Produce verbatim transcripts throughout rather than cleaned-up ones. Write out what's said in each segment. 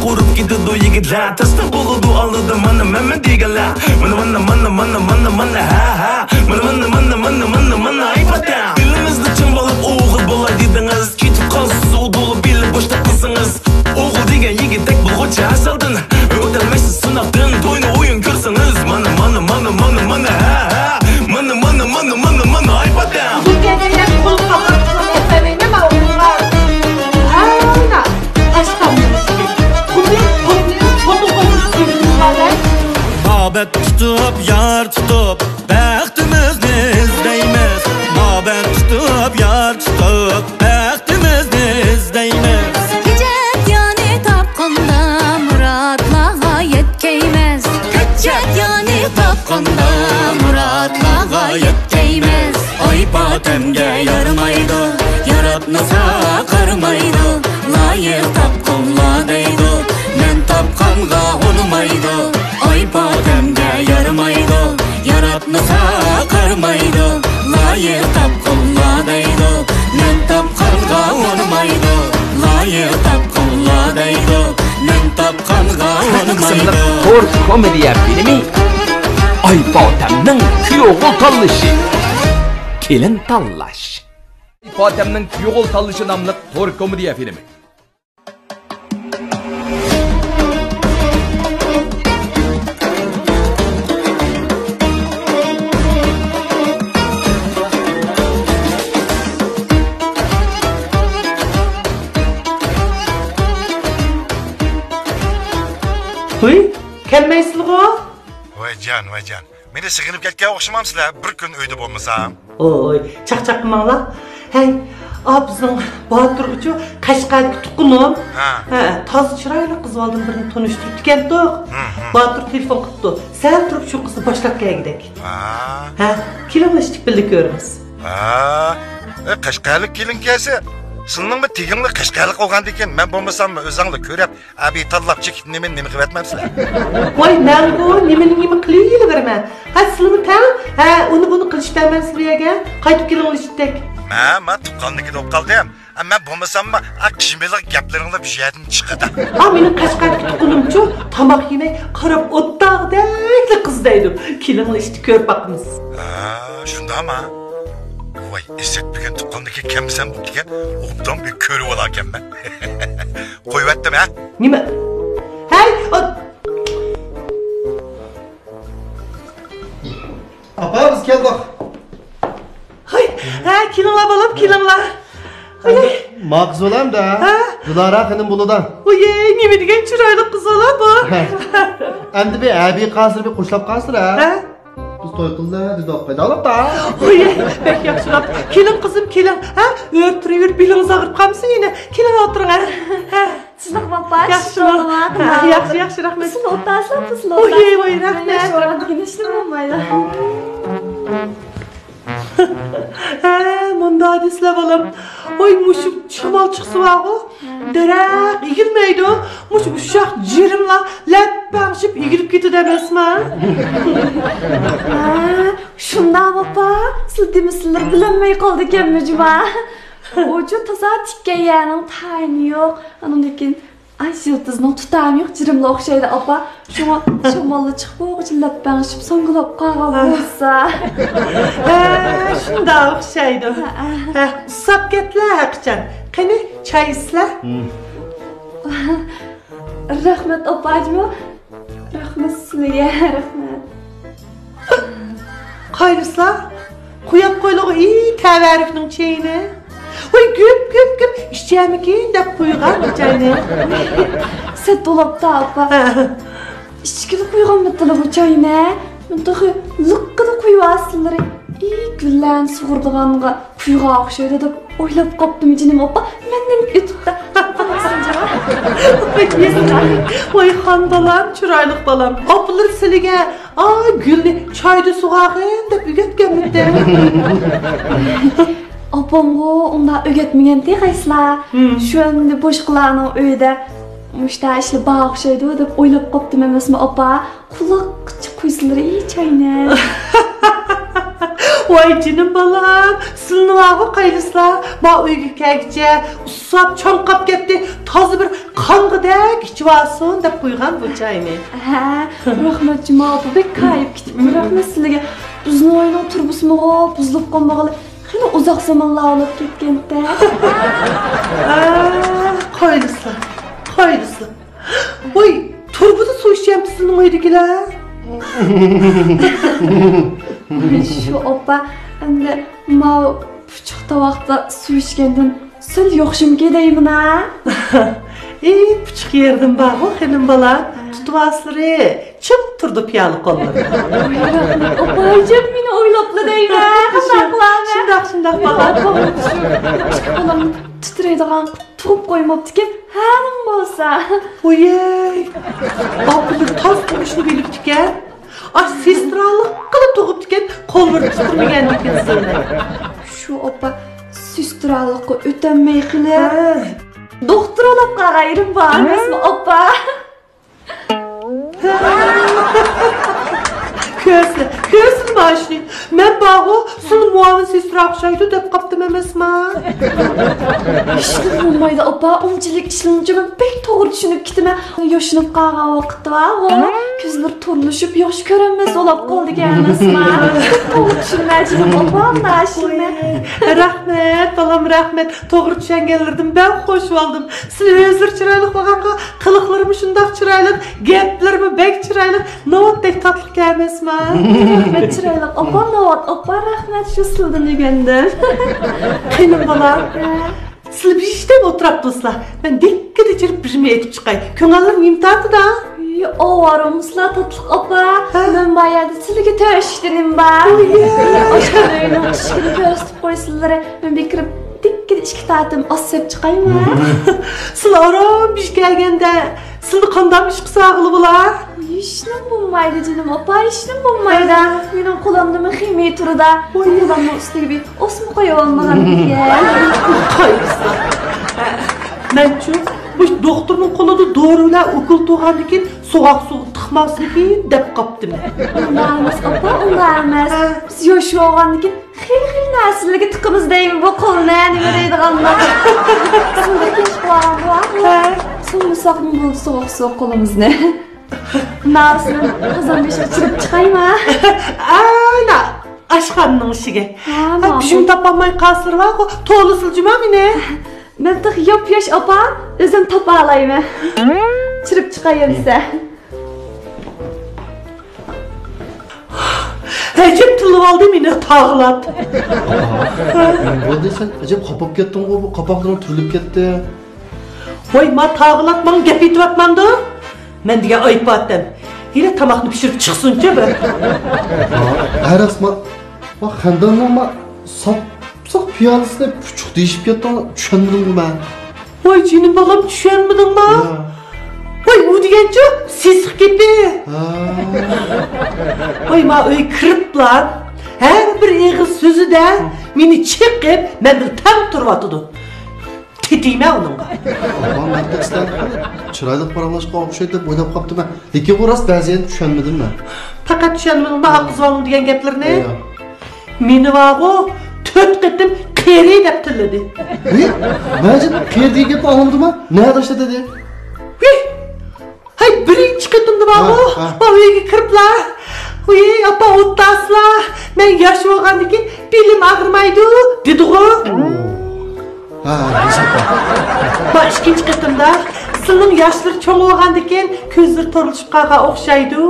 ئۇرۇپ كېتىدۇ يىگىتلەر، تەستە بولىدۇ ئالدىدا مانا مەنمەن دېگەنلەر. مانا، مانا، مانا، ھە، ھە. مانا، مانا، مانا، مانا، مانا، ئاي پاتەم. بىلىمىزنى چىڭ بالاپ ئوغۇل بولاي دېدىڭىز. كېتىپ قالسىز ئۇدۇل بىلىپ بوشتاق قىلسىڭىز. ئوغۇل دېگەن يىگىتتەك بولغۇچە ھەسەلدىن. ئۆتەلمەيسىز سىناقتىن، توينى ئويۇن كۆرسىڭىز. مانا، مانا، مانا، مانا، مانا، ھە، ھە. مانا، مانا، مانا، مانا، مانا، ئاي پاتەم. مۇھەببەت تۇتۇپ، يار تۇتۇپ، بەختىمىزنى ئىزدەيمىز. مۇھەببەت تۇتۇپ، يار تۇتۇپ، بەختىمىزنى ئىزدەيمىز. كۆچەت يارنى تاپقاندا مۇرادلارغا يەتكەيمىز. كۆچەت يارنى تاپقاندا مۇرادلارغا يەتكەيمىز. ئاي پاتەمگە يارىمايدۇ، ياراتمىسا قارىمايدۇ. لايىق تاپقانلا دەيدۇ، مەن تاپقانغا ئۇنىمايدۇ. ئاي پاتەمگە يارىمايدۇ، ياراتمىسا قارىمايدۇ. لايىق تاپقانلا دەيدۇ، مەن تاپقانغا ئۇنىمايدۇ. لايىق تاپقانلا دەيدۇ، مەن تاپقانغا ئۇنىمايدۇ. قىسىملىق تور كومېدىيە فىلىمى ئاي پاتەمنىڭ كۈيئوغۇل تاللىشى. كېلىن تاللاش. ئاي پاتەمنىڭ كۈيئوغۇل تاللىشى ناملىق تور كومېدىيە فىلىمى. ھۇي، كەلمەيسىلغۇ؟ ۋايجان، ۋايجان. مېنى سېغىنىپ كەتكەن ئوخشىمامسىلەر، بىر كۈن ئۆيدە بولمىسام؟ ئوي، چاقچاق قىلماڭلار. ھەي، ئا، بىزنىڭ باتۇرغىچۇ قەشقەردىكى تۇغقىنىم. ھە. ھە، تازا چىرايلىق قىز بالىدىن بىرنى تونۇشتۇرۇپتىكەنتۇق. ھە، ھە. باتۇر تېلېفون قىپتۇ. سەل تۇرۇپ شۇ قىزنى باشلاپ كەلگۈدەك. ھە. ھە، كېلىڭلار ئىشتىك بىللە كۆرىمىز. ھە. ئە، قەشقەرلىك كېلىن كەلسە، سىلىنىڭمۇ تېگىڭلار قەشقەرلىك بولغاندىكىن، مەن بولمىساممۇ ئۆزۈڭلار كۆرۈپ، ئەبى تاللاپ چېكىپ نېمىنى نېمە قىلىۋەتمەمسىلەر؟ ۋاي، مەنغۇ نېمىنى نېمە قىلىۋېرىمەن؟ ھە، سىلىمۇ تەڭ؟ ھە، ئۇنى بۇنى قىلىشىپ بەرمەمسىلەر بۇ يەرگە؟ قايتىپ كېلىڭلار ئىشتەك. مەن، مەن تۇغقانلىكىدا بولۇپ قالدىم. ئەمما بولمىساممۇ، ئا، قىشمىلىق گەپلىرىڭلار بۇ يەردىن چىقىدۇ. ئا، مېنىڭ قەشقەردىكى تۇغقىنىمچۇ، تاماق يېمەي قاراپ ئولتۇرغۇدەكلا قىز دەيدۇ. كېلىڭلار ئىشتە كۆرۈپ باقىمىز. ھە، شۇنداقما؟ ۋاي، ئىسسەت بۈگۈن تۇغقاندىكى كەمسەن بوپتىكەن، ئوبدان بىر كۆرۈۋالاركەنمەن. قويۇۋەتتىم، ھە؟ نېمە؟ ھەي، ئا-، ئاپا، بىز كەلدۇق. ھاي، ھە، كېلىڭلار بالام، كېلىڭلار. ھاي. ماقۇل بولامدا؟ ھە؟ دىلارا خېنىم بولىدا. ۋوي، نېمە دېگەن چىرايلىق قىز بالا بۇ. ھە. ئەمدى بىر ھەبىي قاسىر بىر قوشلاپ قالسىلا. ھە؟ بىز توي قىلدى، بىز دوق پايدا ئالاپتا. ۋوي، بەك ياخشىراق. كېلىڭ قىزىم، كېلىڭ. ھە؟ ئۆرە تۇرۇۋېرىپ بېلىڭىز ئاغرىپ قالمىسۇن يەنە. كېلىڭ ئولتۇرۇڭ، ھە. ھە. سىزنىڭ باپا، ياخشىمۇ؟ ھە، ياخشى، ياخشى، رەھمەت. سىلى ئولتۇرسىلا، سىلى ئوي، ئولتۇرسىلا. ۋوي، رەھمەت. ياخشى ئورۇندىكىنى ئىشلىمە بولمايدۇ. ھە، مۇنداق دېسىلە بالام. ۋوي، مۇشۇ شامال چىقسا بارغۇ، دەرەخ ئېگىلمەيدۇ. مۇشۇ ئۇششاق جىرىملار لەپپەڭشىپ ئېگىلىپ كېتىدۇ ئەمەسمۇ؟ ھە، شۇنداق باپا، سىلى دېمىسىلىرى بىلەلمەي قالدىكەنمۇ جۇما. ئۇچۇ تازا تىككەن يەرنىڭ تايىنى يوق. ئاندىن كېيىن، ئاي، يىلتىزنىڭ تۇتامى يوق، جىرىملا ئوخشايدۇ، ئاپا. شۇڭا شاماللا چىقىپ بولغۇچە لەپپەڭشىپ ساڭگىلاپ قالغان بولسا. ھە، شۇنداق ئوخشايدۇ. ھە، ھە. ھە، ئۇسساپ كەتتىلە ھەقىچان. قېنى، چاي ئىچسىلە. رەھمەت، ئاپاجىمۇ. رەھمەت سىلىگە، رەھمەت. قايرىسا، قويۇپ قويلىغۇ، ئى، تەۋەررۈكنىڭ چېيىنى. ۋاي، گۈپ، گۈپ، گۈپ، ئىچەرمىكىن دەپ قويغان بۇ چاينى. سەت بولاپتا، ئاپا. ھە. ئىچكىلى قويغانمىتىلا بۇ چاينى؟ تېخى لىققىدە قويۇۋالسىلىرى. ئى، گۈللەرنى سۇغۇرىدىغانغا قۇيغا ئوخشايدۇ دەپ ئويلاپ قاپتىمۇ جېنىم ئاپا، مەندىن ئۆتۈپتۇ. ۋاي خان بالام، چىرايلىق بالام. ئاپىلىرى سىلىگە، ئا، گۈلنى چايدا سۇغارغىن دەپ ئۆگەتكەنمىتى؟ ئاپامغۇ ئۇنداق ئۆگەتمىگەنتى قايسىلار. ھىم. شۇ ئەمدى باشقىلارنىڭ ئۆيىدە مۇشتا ئىشلار بار ئوخشايدۇ دەپ ئويلاپ قاپتىم ئەمەسمۇ ئاپا؟ قۇلاققىچە قويسىلىرى، ئى، چاينى. ۋاي جېنىم بالام، سىلىنىۋالغۇ قايلىسىلا، ما ئۆيگە كەلگۈچە ئۇسساپ چاڭقاپ كەتتى، تازا بىر قانغۇدەك ئىچىۋالسۇن دەپ قويغان بۇ چاينى. ھە، رەھمەت جۇما ئاپا، بەك كايىپ كېتىپتۇ، رەھمەت سىلىگە. بىزنىڭ ئۆينىڭ تۇرۇبىسىمۇغۇ بۇزۇلۇپ قالمىغىلى خېلى ئۇزاق زامانلار بولۇپ كەتكەنتە. ئا، قايلىسىلا، قايلىسىلا. ۋاي، تۇرۇبىدا سۇ ئىچەمتى سىلىنىڭ ئۆيدىكىلەر؟ شۇ ئاپا، ئەمدى ماۋۇ پۇچۇق تاۋاقتا سۇ ئىچكەندىن سەل يوقشىمىكى دەيمىنا. ئى، پۇچۇق يېرىدىن بارغۇ، خېنىم بالا. تۇتۇۋالسىلىرى، چىڭ تۇرىدۇ پىيالە قوللىرى. ئاپا، ئەجەب مېنى ئويلاپلا دەيمەن. قانداق قىلامەن؟ شۇنداق، شۇنداق، بالا. ئىككى قولۇم تىترەيدىغان تۇغۇپ قويماپتىكەن، ھەلىڭ بولسا. ۋويەي، ئاپىلىرى تاز تۇغۇشنى بىلىپتىكەن. ئاش سېسترالىققىلا تۇغۇپتىكەن، قوللىرى تىترىمىگەندىكىن سىلىنى. شۇ ئاپا سېسترالىققا ئۆتەلمەي قېلىپ، ھە، دوختۇر بولاپ قالغان يېرىم بار ئەمەسمۇ، ئاپا؟ كۆرسىلە، كۆرسىلە مانا شۇنى. مەن بارغۇ، سىلى مۇئاۋىن سېسترا ئوخشايدۇ دەپ قاپتىم ئەمەسما؟ ھېچنېمە بولمايدۇ، ئاپا. ئۇنچىلىك ئىشلىنىمچۇ، مەن بەك توغرا چۈشىنىپ كېتىمەن. يوشىنىپ قالغان ۋاقىتتا بارغۇ، كۆزلىرى تورلىشىپ، ياخشى كۆرەلمەس بولاپ قالىدىكەن ئەمەسما؟ بەك توغرا چۈشىنىمەن جېنىم، ئاپا، مانا شۇنى. رەھمەت، بالام، رەھمەت. توغرا چۈشەنگەنلىرىدىن بەك خوش بولدۇم. سىلى ئۆزلىرى چىرايلىق بولغانغا، قىلىقلىرىمۇ شۇنداق چىرايلىق، گەپلىرىمۇ بەك چىرايلىق، ناۋاتتەك تاتلىق ئەمەسما؟ رەھمەت، چىرايلىق ئاپا، ناۋات ئاپا، رەھمەت، شۇ سىلىدىن ئۆگەندىم. خېنىم بالا، ھە، سىلى بېشىشتەك ئولتۇراپتۇسىلا، مەن دىككىدە چىرىپ بىرنېمە ئېتىپ چىقاي. كۆڭۈللىرى نېمە تارتىدۇ؟ ئى، ئاۋارىمۇسىلا تاتلىق ئاپا، ھە؟ مەن بار يەردە سىلىگە تۆشۈكتە نېمە بار؟ ئويە. ئاشخانا ئۆينىڭ ئىشىكىنى كۆرسىتىپ قويسىلىرى، مەن بىر كىرىپ دىككىدە ئىككى تارتىم ئاس سېپ چىقايمۇ؟ سىلى ئاران بېشى كەلگەندە، سىلىنى قانداق ئىشقا سالغىلى بولا؟ ھېچنېمە بولمايدۇ جېنىم ئاپا، ھېچنېمە بولمايدۇ. ھە. مېنىڭ قولۇمدىمۇ خىمىيە تۇرىدۇ. ۋاي. قولۇمنىڭ ئۈستىگە بىر ئوسما قويۇۋالمىغان ئىكەن. قايسى؟ مەنچۇ، مۇشۇ دوختۇرنىڭ قولىدا دورىلار ئوكۇل تۇغاندىكىن سوغۇق سۇغا تىقماسمىكىن دەپ قاپتىمەن. ئۇنداق ئەمەس ئاپا، ئۇنداق ئەمەس. ھە. بىز ياش بولغاندىكىن خېلى خېلى نەرسىلەرگە تىقىمىز دەيمەن بۇ قولنى، نېمە دەيدىغانلار. سۇدا كەش قىلغان بۇ. ھە. سۇنمىساقمۇ بولدى سوغۇق سۇغا قولىمىزنى. ناۋسىنى قازان بېشىغا چىرىپ چىقايما؟ ئانا، ئاشخانىنىڭ ئىشىگە. ھە، ھە، ماقۇل. چۈشۈم تاپالماي قالسىلىۋاغۇ، توۋلىسىلا جۇما مېنى. مەن تېخى ياپياش ئاپا، ئۆزۈم تاپالايمەن. چىرىپ چىقاي ئەمسە. ئەجەب تىللىۋالدى مېنى تاغىلات. ئاپا، نېمە بولدى سەن؟ ئەجەب خاپا بولۇپ كەتتىڭغۇ، بۇ قاپاقلىرىڭ تۈرۈلۈپ كەتتى. ۋاي، ما تاغىلات ماڭا گەپ ئېيتىۋاتمامدۇ؟ مەن دېگەن ئايپاتتەم. ھېلى تاماقنى پىشۇرۇپ چىقسۇنچە بىر. ھە، راست ما. ۋا خەنداننىڭ ما ساپ ساق پىيالىسىنى پۇچۇق دېيىشىپ كەتتىڭ، چۈشەنمىدىمغۇ مەن. ۋاي جېنىم بالام، چۈشەنمىدىڭما؟ يا. ۋاي ئۇ دېگەنچۇ سېسىق گېپى. ھا. ۋاي ما ئۆيگە كىرىپلا ھەر بىر ئېغىز سۆزىدە مېنى چېقىپ، مەن بىلەن تەڭ تۇرۇۋاتىدۇ. تېتىيمەن ئۇنىڭغا. ئاپام بىر تەستە چىرايلىق پاراڭلاشقان ئوخشايدۇ دەپ ئويلاپ قاپتىمەن. لېكىن بۇ راست بەزىدە چۈشەنمىدىم مەن. پەقەت چۈشەنمىدىڭما ئاققۇزۋالنىڭ دېگەن گەپلىرىنى؟ يا. مېنى بارغۇ، تۆت قېتىم قېرى دەپ تىللىدى. نېمە؟ مەن قېرى دېگەن گەپنى ئاڭلىمىدىمما؟ نەدە ئاشتا دېدى؟ ۋىي! ھەي، بىرىنچى قېتىمدا بارغۇ، ھە، ھە. ما ئۆيگە كىرىپلا، ۋىي، ئاپا ئولتۇرسىلا، مەن ياش بولغاندىكىن بېلىم ئاغرىمايدۇ، دېدىغۇ. ھە، ھە، ھېسابتا. ما ئىككىنچى قېتىمدا، سىلىنىڭ ياشلىرى چوڭ بولغاندىكىن كۆزلىرى تورلىشىپ قالغان ئوخشايدۇ،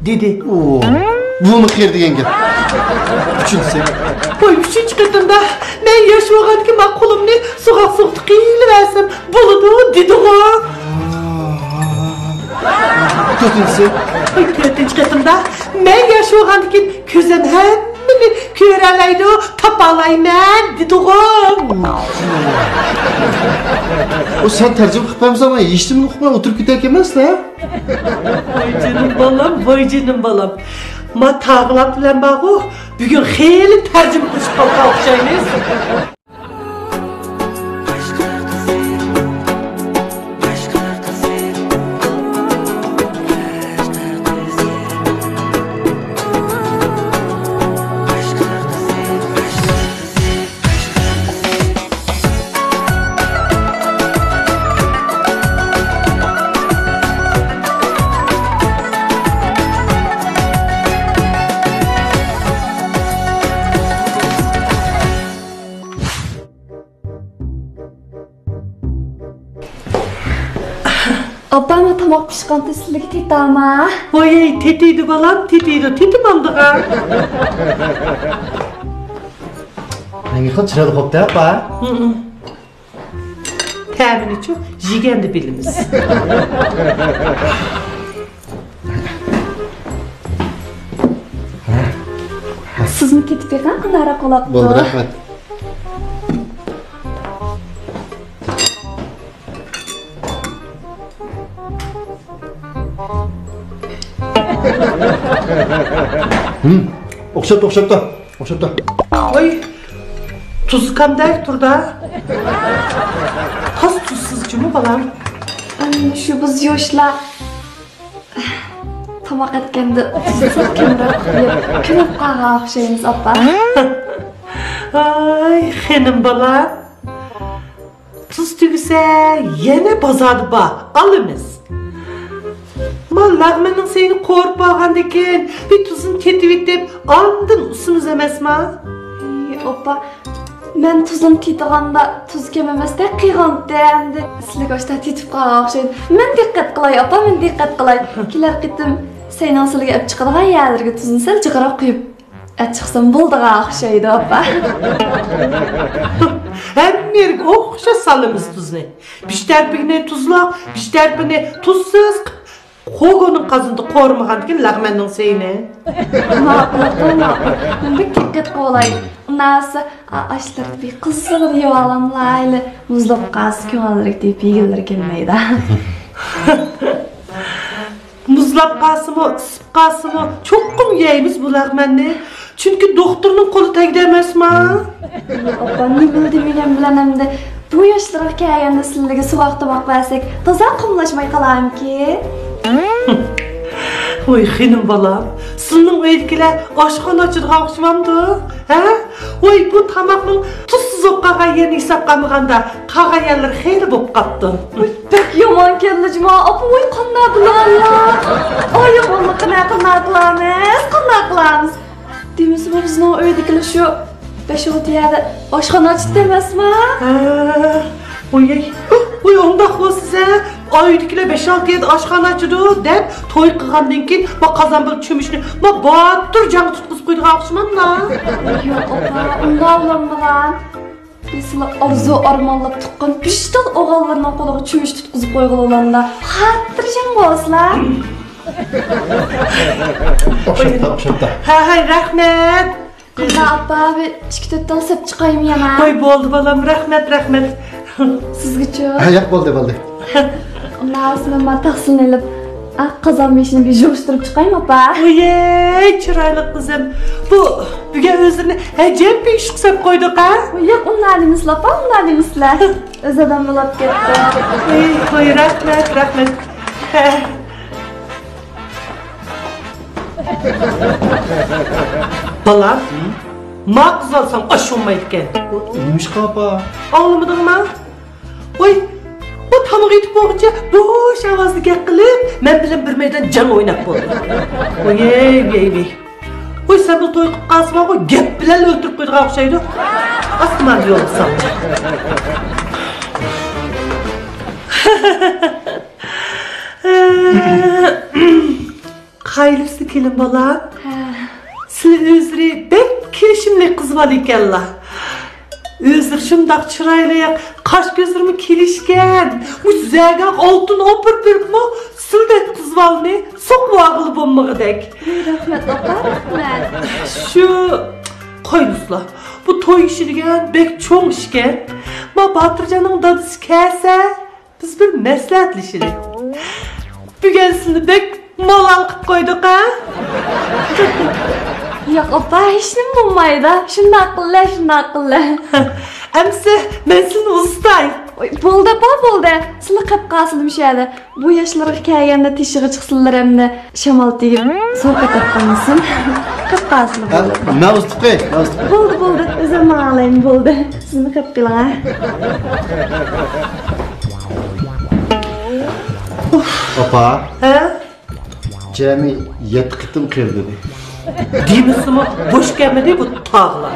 دېدى. ئو، بۇمۇ قېرى دېگەن گەپ. ئۈچىنچىسى. ۋاي، ئۈچىنچى قېتىمدا، مەن ياش بولغاندىكىن ما قولۇمنى سوغۇق سۇغا تىقىۋېرسەم بولىدۇ، دېدىغۇ. تۆتىنچىسى. ۋاي، تۆتىنچى قېتىمدا، مەن ياش بولغاندىكىن كۆزۈم ھەممىنى كۆرەلەيدۇ، تاپالايمەن، دېدىغۇ. ئۇ سەن تەرجىمە قىلىپ بەرمىسەڭ، مەن ھېچنېمىنى ئۇقماي ئولتۇرۇپ كېتەركەنمەن سىلەر. ۋاي جېنىم بالام، ۋاي جېنىم بالام. ما تاغىلات بىلەن بارغۇ، بۈگۈن خېلى تەرجىمە قىلىشىپ قالغان ئوخشايمىز. ئاپا، ما تاماق پىشقانتى سىلىگە تېتەما؟ ۋاي، تېتىيدۇ بالام، تېتىيدۇ، تېتىمامدىغا. رەڭگى خېلى چىرايلىق بوپتۇ، ئاپا. ھىم. تەمىنىچۇ، يېگەندە بىلىمىز. سىزمۇ تېتىپ بېقىڭ، قانداقراق بولاپتۇ؟ بولدى، رەھمەت. ھىم، ئوخشاپتۇ، ئوخشاپتۇ. ئوخشاپتۇ. ۋاي، تۇزى كامدەك تۇردا. تاز تۇزسىز جۇمۇ بالام. ئەمدى شۇ بىز ياشلار تاماق ئەتكەندە تۇزنى سەل كەمرەك قويۇپ، كۆمۈپ قالغان ئوخشايمىز، ئاپا. ئاي، خېنىم بالا. تۇز تۈگىسە، يەنە بازاردا بار، ئالىمىز. ما لەغمەننىڭ سەينى قورۇپ بارغاندىكىن، بىر تۇزنى تېتىۋېتىپ، ئاندىن ئۇسسىمىز ئەمەسما؟ ئى، ئاپا، مەن تۇزنى تېتىغاندا تۇز كەم ئەمەستەك قىلغانتى، ئەمدى سىلىگە ئاشتا تېتىپ قالغان ئوخشايدۇ. مەن دىققەت قىلاي، ئاپا، مەن دىققەت قىلاي. كېلەر قېتىم سەينىڭ سىلىگە ئەپ چىقىدىغان يەرلىرىگە تۇزنى سەل جىقراق قۇيۇپ ئەچىقسام بولىدىغان ئوخشايدۇ، ئاپا. ھەممە يەرگە ئوخشاش سالىمىز تۇزنى. بىر تەرىپىنى تۇزلۇق، بىر تەرىپىنى تۇزسىز قىلىپ، خوگونىڭ قازىنىدا قورۇمىغاندىكىن لەغمەننىڭ سەينى. ماقۇل، ئاپا، ماقۇل. مەن بىر دىققەت قىلاي. ئۇنداق بولسا، ئا-، ئاشلىرىدا بىر قىزىغىنى يەۋالاملا، ھېلى مۇزلاپ قالسا، كۆڭۈللىرى تېپىپ يېگۈلىرى كەلمەيدۇ. مۇزلاپ قالسىمۇ، ئىسسىپ قالسىمۇ، چوقۇم يەيمىز بۇ لەغمەننى. چۈنكى دوختۇرنىڭ قولى تەگدى ئەمەسما؟ ئاپا، نېمىلا دېمىگەن بىلەن ئەمدى بۇ ياشلارغا كەلگەندە سىلىگە سوغۇق تاماق بەرسەك، تازا قۇملاشماي قالارمىكىن؟ ۋاي خېنىم بالام، سىلىنىڭ ئۆيدىكىلەر ئاشخانا ئاچىدىغان ئوخشىمامدۇ؟ ھە؟ ۋاي، بۇ تاماقنىڭ تۇزسىز بولۇپ قالغان يېرىنى ھېسابقا ئالمىغاندا، قالغان يەرلىرى خېلى بولۇپ قاپتۇ. ۋاي، بەك يامان كەلدى جۇما. ئاپا، ۋاي، قانداق بولاللا؟ ئاي، يامانلىققا نە قانداق قىلامىز؟ قانداق قىلامىز؟ دېمىسىمۇ بىزنىڭ ئۆيدىكىلەر شۇ بەش-ئالتە يەردە ئاشخانا ئاچتى ئەمەسما؟ ھە، ۋاي، ۋاي، ئۇنداق بولسا، ئۆيدىكىلەر بەش-ئالتە يەردە ئاشخانا ئاچىدۇ دەپ توي قىلغاندىن كېيىن، ما قازان بىلەن چۆمۈچنى ما باتۇر جەڭگە تۇتقۇزۇپ قويىدىغان ئوخشىماملا؟ ياق، ئاپا، ئۇنداق بولمىغان. بىزلا ئارزۇ-ئارمانلاپ تۇغقان بىر تال ئوغۇللىرىنىڭ قولىغا چۆمۈچ تۇتقۇزۇپ قويغىلى بولامدا، خاتىرجەم بولسىلا. ئوخشاپتۇ، ئوخشاپتۇ. ھە، ھەي، رەھمەت. قىزلار، ئاپا، بىر ئىككى-تۆت تال سەپ چىقايمۇ يەنە؟ ۋاي، بولدى، بالام، رەھمەت، رەھمەت. سىزگىچۇ؟ ھە، ياق، بولدى، بولدى. ئۇنداق بولسا مەن مانا تاخسىلنى ئېلىپ، ئا، قازان بېشىنى بىر يىغىشتۇرۇپ چىقايمۇ، ئاپا؟ ۋاي، چىرايلىق قىزىم. بۇ بۈگۈن ئۆزلىرىنى ئەجەب بىر ئىشقا سەپ قويدۇق، ھە؟ ۋاي، ياق، ئۇنداق دېمىسىلە، ئاپا، ئۇنداق دېمىسىلە. ئۆز ئادەم بولاپ كەتتى. ۋاي، ۋاي، رەھمەت، رەھمەت. ھە. بالام، ما قىز ئالساڭ ئاش بولمايدىكەن. نېمىشقا، ئاپا؟ ئاڭلىمىدىڭما؟ ۋاي، بۇ تامىقى يېتىپ بولغۇچە بوش ئاۋازدا گەپ قىلىپ، مەن بىلەن بىر مەيدان جەڭ ئويناپ بولدى. ۋاي، ۋاي، ۋاي. ۋاي، سەن بۇ توي قىلىپ قالسىمۇ، گەپ بىلەن ئۆلتۈرۈپ قويىدىغان ئوخشايدۇ. ئاستىماندا يولۇقساڭ. قايىلسىز كېلىن بالا. ھە. سىلى ئۆزلىرى بەك كېلىشىملىك قىز بالا ئىكەنلا. ئۆزلىرى شۇنداق چىرايلىق، قاش كۆزلىرىمۇ كېلىشكەن. مۇشۇ زەگەڭ ئالتۇن ئوپېرىپ بېرىپمۇ سىلىدەك قىز بالىنى سوقۇۋالغىلى بولمىغۇدەك. رەھمەت، ئاپا، رەھمەت. شۇ، قويمىسىلا. بۇ توي ئىشى دېگەن بەك چوڭ ئىشكەن. ما باتۇرجاننىڭ دادىسى كەلسە، بىز بىر مەسلىھەتلىشىلى. بۈگۈن سىلىنى بەك مالال قىلىپ قويدۇق، ھە؟ ياق، ئاپا، ھېچنېمە بولمايدۇ. شۇنداق قىللە، شۇنداق قىللە. ئەمسە مەن سىلىنى ئۇزىتاي. ۋاي، بولدى، ئاپا، بولدى. سىلى قېپ قالسىلا مۇشۇ يەردە. بۇ ياشلارغا كەلگەندە تېشىغا چىقسىلىلەر ئەمدى. شامال تېگىپ، سورقا تارتقانمىسۇن؟ قىپ قالسىلا ھە، بولدى. مەن ئۇزىتىپ قوياي، مەن ئۇزىتىپ قوياي. بولدى، بولدى. ئۆزۈم ماڭالايمەن، بولدى. سىزمۇ قېپ قېلىڭ، ھە؟ ئاپا. ھە؟ جەمئىي يەتتە قېتىم قېلدى. دېمىسىمۇ بوش كەلمىدى بۇ تاغلار.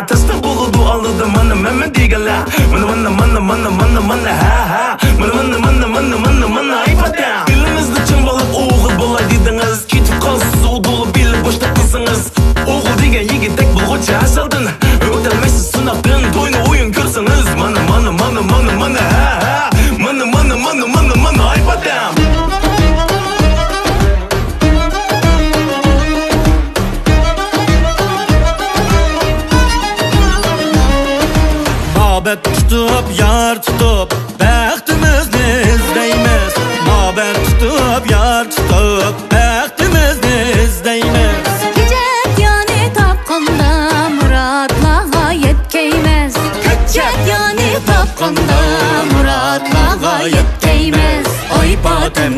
تەستە بولىدۇ ئالدىدا مانا مەنمەن دېگەنلەر. مانا، مانا، مانا، مانا، مانا، مانا، ھە، ھە. مانا، مانا، مانا، مانا، مانا، مانا، ئاي پاتەم. دىلىڭىزنى چىڭ باغلاپ ئوغۇل بولاي دېدىڭىز. كېتىپ قالسىز ئۇدۇل بىلىپ بوشلۇق قىلسىڭىز. ئوغۇل دېگەن يىگىتتەك بولغۇچە ھەسەلدىن. ئۆتەلمەيسىز سىناقتىن، توينى ئويۇن كۆرسىڭىز. مانا، مانا، مانا، مانا، مانا، ھە، ھە. مانا، مانا، مانا، مانا، مانا، ئاي پاتەم. مۇھەببەت تۇتۇپ، يار تۇتۇپ، بەختىمىزنى ئىزدەيمىز. مۇھەببەت تۇتۇپ، يار تۇتۇپ، بەختىمىزنى ئىزدەيمىز. كۆچەت يارنى تاپقاندا مۇرادلارغا يەتكەيمىز. كۆچەت يارنى تاپقاندا مۇرادلارغا يەتكەيمىز. ئاي پاتەم،